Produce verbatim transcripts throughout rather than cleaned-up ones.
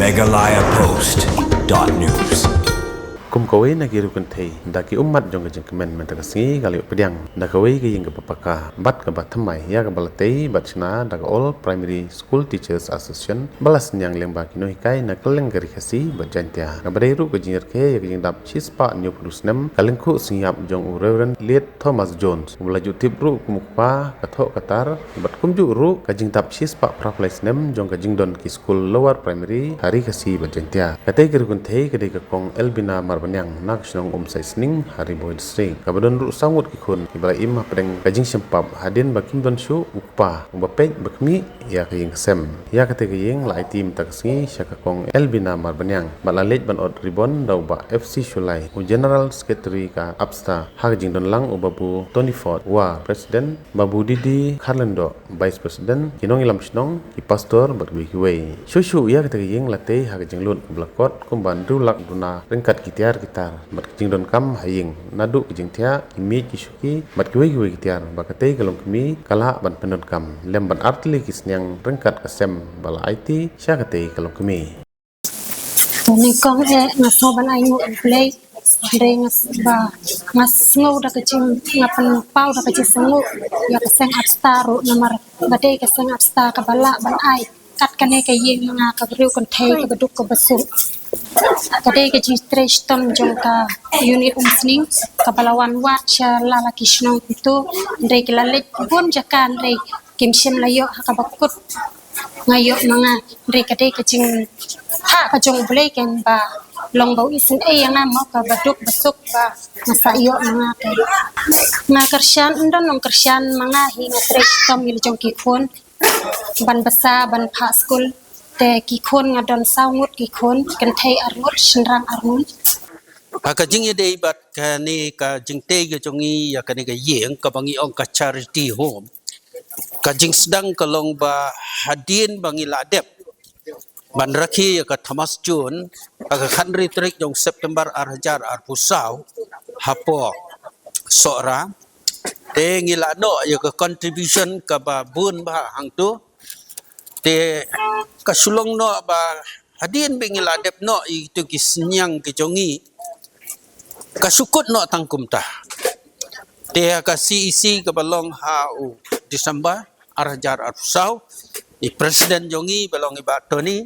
Meghalaya Post dot news. Kum kawei na ki riew kynthei da ki ummat jong ka jingkmen mynta ka sngi ka la ïoh pdiang da kawei ka ïing kaba paka bad kaba thymmai ïa kaba la tei bad shna da ka All Primary School Teachers Association ba la synñiang lyngba ki nonghikai na kylleng ka Ri Khasi bad Jaintia. Kaba dei ruh ka jingïarkhie ïa ka jingdap shispah hynñiewphew snem ka lyngkhuh sngewïap jong u Reverend Late Thomas Jones, uba la ju tip ruh kum u kpa ka thoh ka tar, bad kumjuh ruh ka jingdap shispah phraphew lai snem jong ka jingdon ki skul Lower Primary ha Ri Khasi bad Jaintia. Katei ka riew kynthei ka dei ka Kong Elvina Marbaniang na ka shnong Umsaisning ha Ri Bhoi District, kaba don ruh saw ngut ki khun kiba la im hapdeng ka jingshempap hadien ba kim don shuh u kpa uba peit ba khmih ïa ka ïing ka sem. Ïa katei ka ïing la aiti mynta ka sngi sha ka Kong Elvina Marbaniang bad la leit ban ot ribbon da u Bah F C Shullai, u General Secretary ka APSTA, ha ka jingdon lang u Babu Tony Ford, President, Babu Didi Kharlyngdoh, Vice President, ki nongïalam shnong, ki pastor bad kiwei kiwei. Shuh shuh ïa katei ka ïing la tei ha ka jinglut kaba la kot kumba hynriew lak duna ryngkat ki tiar ki tar bad ka jingdonkam ha ïing, naduh ka jingthiah, ki miej ki shuki bad kiwei kiwei ki tiar, ba katei ka longkmie ka lah ban pyndonkam lem bad artylli ki sniang ryngkat ka sem ba la aiti sha katei ka longkmie. Nyngkong eh nga sngew ban ai nguh ïa U Blei, hynrei nga s- ba nga sngew da ka jing, nga pynpaw da ka jingsngewnguh ïa ka seng APSTA ruh, namar ba dei ka seng APSTA kaba lah ban ai kat kane ka ïing ma nga, ka briew kynthei kaba duk kaba suk. Ka dei ka jingtrei shitom jong ka unit Umsning kaba la wan wad sha la la ki shnong kumto, hynrei ki la leit bun jaka, hynrei kim shym la ïoh ha kaba kut nga ïoh ma nga. Hynrei ka dei ka jingthah ka jong U Blei, ken ba long ba u isynei ïa nga mo, kaba duk ba suk ba nga sa ïoh ma nga. Te nga kyrshan, ym don long kyrshan ma nga hi, nga trei shitom ïa la jong ki khun ban basa ban phah skul. Te ki khun nga don saw ngut ki khun, kynthei ar ngut, shynrang ar ngut. Ha ka jingïadei bad kane ka jingtei ka jong ngi ïa kane ka ïing kaba ngi ong ka charity home, ka jingsdang ka long ba hadien ba ngi la dep ban rakhe ïa ka Thomas Jones ha ka khathynriew tarik jong September ar hajar arphew saw hapoh Sohra, te ngi la noh ïa ka contribution kaba bun bha hangto. Te ka shu long noh ba hadien ba ngi la dep noh ïa kito ki sniang ki jong ngi, ka shu kut noh tang kumta. Te ha ka C E C kaba long ha u December ar hajar arphew saw, i president jong ngi ba long i Bah Tony,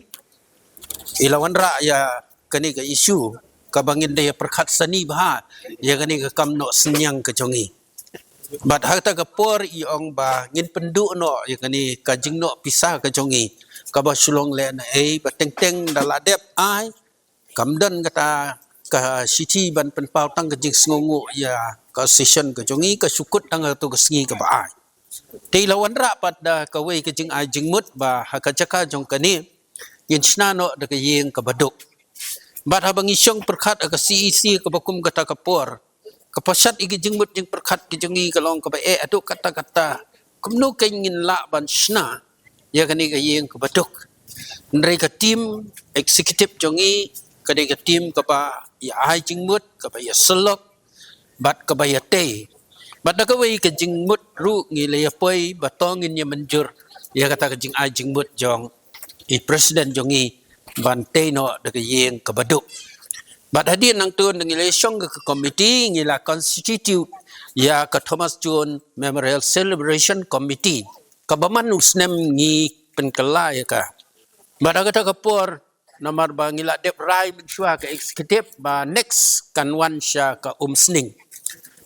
i la wanrah ïa kane ka issue kaba ngin da ïa pyrkhat sani bha ïa kane ka kam noh sniang ka jong ngi. Bad ha kata ka por i ong ba ngin pynduh noh ïa kane ka jingnoh pisa ka jong ngi, kaba shu long lehnohei ba teng teng da la dep ai, kam don kata ka shithi ban pynpaw tang ka jingsngewnguh ïa ka association ka jong ngi, ka shu kut tang ha kato ka sngi kaba ai. Te i la wanrah pat da kawei ka jingai jingmut ba ha ka jaka jong kane ngin shna noh da ka ïing kaba duk. Bad haba ngi shong pyrkhat ha ka C E C kaba kum kata ka por, ka pyrshah ïa ki jingmut jingpyrkhat ki jong ngi ka long kaba eh, haduh katta katta kumno kein ngin lah ban shna ïa kane ka ïing kaba duk. Hynrei ka team executive jong ngi ka dei ka team kaba ïa ai jingmut, kaba ïa sylok bad kaba ïa tei. Bad da kawei ka jingmut ruh ngi la ïa poi ba to ngin ïa mynjur ïa kata ka jingai jingmut jong i president jong ngi ban tei noh da ka ïing kaba duk. Bad hadien nangto ngi la ïa shong ka committee, ngi la constitute ïa ka Thomas Jones Memorial Celebration Committee, kaba man u snem ngi pynkylla ïa ka. Bad ha kata ka por, namar ba ngi la dep rai mynshuwa ka executive ba next kan wan sha ka Umsning.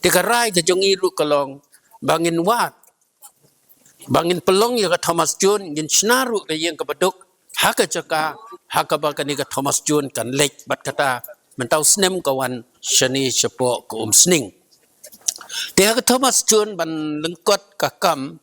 Te ka rai ka jong ngi ruh ka long ba ngin wad, ba ngin pynlong ïa ka Thomas Jones, ngin shna ruh ka ïing kaba duk ha ka jaka ha kaba kane ka Thomas Jones kan leit. Bad kata mynta u snem ka wan shane shapoh ka Umsning. Te ha ka Thomas Jones ban lyngkot ka kam,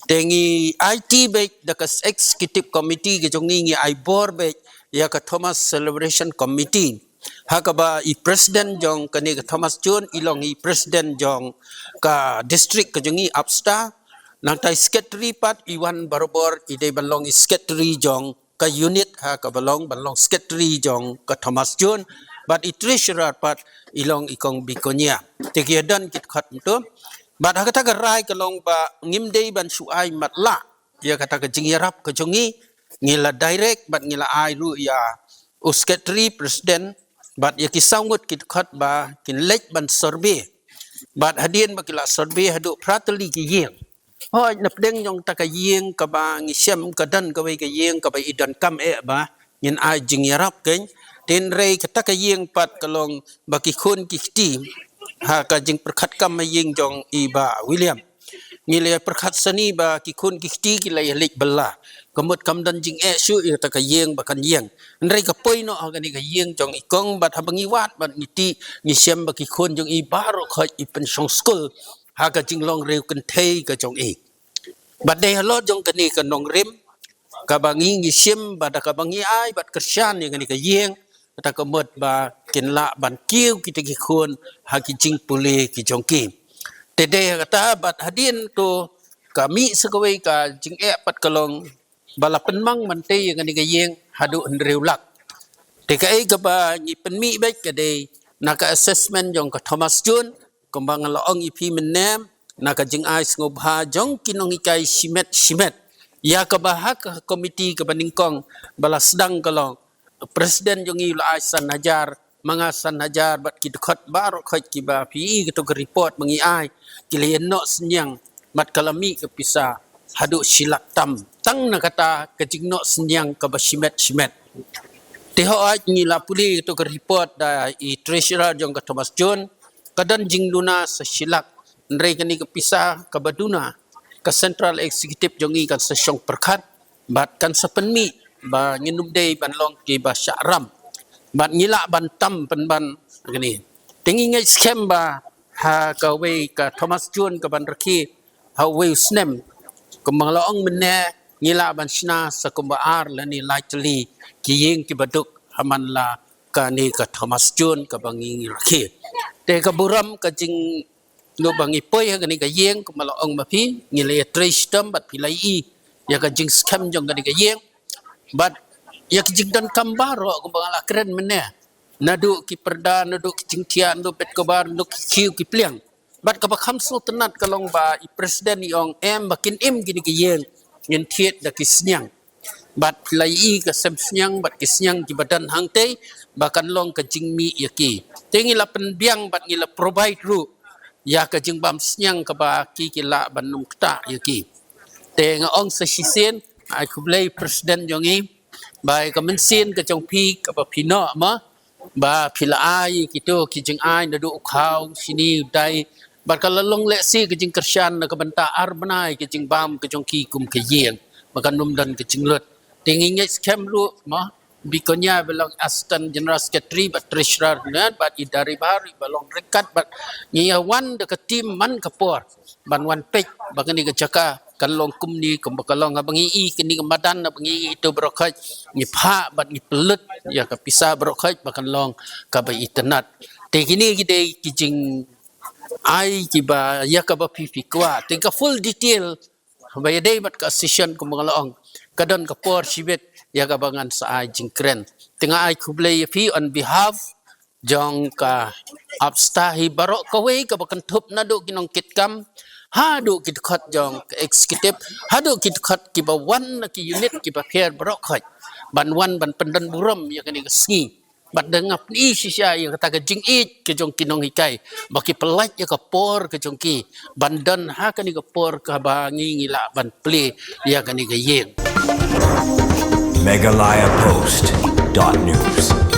te ngi aiti beit da ka executive committee ka jong ngi, ngi ai bor beit ïa ka Thomas Celebration Committee, ha kaba i president jong kane ka Thomas Jones i long i president jong ka district ka jong ngi, APSTA. Nangta i secretary pat i wan barabor, i dei ban long i secretary jong ka unit ha kaba long, ban long secretary jong ka Thomas Jones. Bad i treasurer pat i long i Kong Bikonia. Te ki ïa don ki dkhot kumto. Bad ha kata ka rai ka long ba ngim dei ban shu ai matlah ïa kata ka jingïarap ka jong ngi, ngi la direct bad ngi la ai ruh ïa u secretary, president, bad ïa ki saw ngut ki dkhot ba kin leit ban survey. Bad hadien ba ki la survey haduh phra tylli ki ïing. Hooid, na pdeng jong kata ka ïing kaba ngi shem ka don kawei ka ïing kaba i donkam eh ba ngin ai jingïarap kein. Hynrei kata ka ïing pat ka long ba ki khun ki kti, ha ka jingpyrkhat kam ha ïing jong i Bah William, ngi la pyrkhat sani ba ki khun ki kti ki la ïa leit bylla. Ka mut kam don jingeh shuh ïa kata ka ïing ba kan ïeng. Hynrei ka poi noh ha kane ka ïing jong i kong bad haba ngi wad bad ngi tih ngi shem ba ki khun jong i baroh khoit i pynshong skul ha ka jinglong riewkynthei ka jong i. Bad dei halor jong kane ka nongrim kaba ngi ngi shem bad kaba ngi ai bad kyrshan ïa kane ka ïing, kata ka mut ba kin lah ban kiew kita ki khun ha ki jingpule ki jong ki. Te dei ha kata bad hadien to ka mih sa kawei ka jingeh pat ka long ba la pynmang ban tei ïa kane ka ïing haduh hynriew lak. Te kaei kaba ngi pynmih beit ka dei na ka assessment jong ka Thomas Jones, kumba nga la ong ïa phi mynne, na ka jingai sngewbha jong ki nonghikai shimet shimet, ïa kaba ha ka komiti kaba nyngkong ba la sdang ka long, president jong i u la ai san hajar, ma nga san hajar bad ki dkhot baroh khoit kiba phi i kato ka report ba ngi ai, ki la ïa noh synñiang bad ka la mih ka pisa haduh shi lak tam tang na kata ka jingnoh synñiang kaba shimet shimet. Te hooid, ngi la pule kato ka report da i treasurer jong ka Thomas Jones, ka don jingduna sa shi lak. Hynrei kane ka pisa kaba duna, ka central executive jong i kan sa shong pyrkhat bad kan sa pynmih ba ngin ym dei ban long kiba shah ram bad ngi lah ban tam pynban kane. Te ngi ngeit skhem ba ha kawei ka Thomas Jones kaban rakhe ha uwei u snem, kumba nga la ong mynne, ngi lah ban shna sa kumba ar lane lai tylli ki ïing kiba duk ha man la kane ka Thomas Jones kaba ngi ngi rakhe. Te ka burom ka jing, naba ngi poi ha kane ka ïing, kumba la ong ma phi, ngi la ïatrei shitom bad phi la ïohi ïa ka jingskhem jong kane ka ïing bad ïa ka jingdonkam baroh kumba nga la kren mynne, naduh ki pyrda, naduh ki jingthiah, naduh bed cover, naduh ki khiew ki pliang. Bad kaba kham sngewtynnat ka long ba i president i ong em ba kin im kine ki ïing, ngin thied da ki synñiang. Bad phi la ïohi ka sem synñiang bad ki synñiang kiba don hangtei ba kan long ka jingmih ïa ki. Te ngi la pynbiang bad ngi la provide ruh ïa ka jingbam synñiang kaba ki ki lah ban ym ktah ïa ki. Te nga ong sa shisien, ai khublei president jong i ba ïa ka mynsiem ka jong phi kaba phi noh ma ba phi la ai kito ki jingai naduh u khaw shini u dai, bad ka la long lehse ka jingkyrshan na ka bynta ar bnai ka jingbam ka jong ki kum ka ïing ba kan ym don ka jinglut. Te ngi ngeit skhem ruh ma Bikonia ba long Assistant General Secretary bad Treasurer ne bad i Daribar ba long ryngkat bad ngi ïa wan da ka team man ka por ban wan peit ba kane ka jaka kan long kumne kumba ka long, haba ngi i kane ka madan, haba ngi i ito baroh khoit ngi phah bad ngi pynlut ïa ka pisa baroh khoit ba kan long kaba itynnat. Te kine ki dei ki jingai kiba ïa kaba phi phi kwah. Te ka full detail ba ïadei bad ka session kumba nga la ong, ka don ka por shibit ïa kaba ngan sa ai jingkren. Te nga ai khublei ïa phi on behalf jong ka APSTAHI baroh kawei kaba kynthup naduh ki nongkitkam haduh ki dkhot jong ka executive, haduh ki dkhot kiba wan na ki unit kiba pher baroh khoit ban wan ban pyndon burom ïa kane ka sngi. Bad da nga pyni shisha ïa kata ka jingïeit ka jong ki nonghikai ba ki pynlait ïa ka por ka jong ki ban don ha kane ka por kaba ngi ngi lah ban plie ïa kane ka ïing. Meghalaya Post dot news.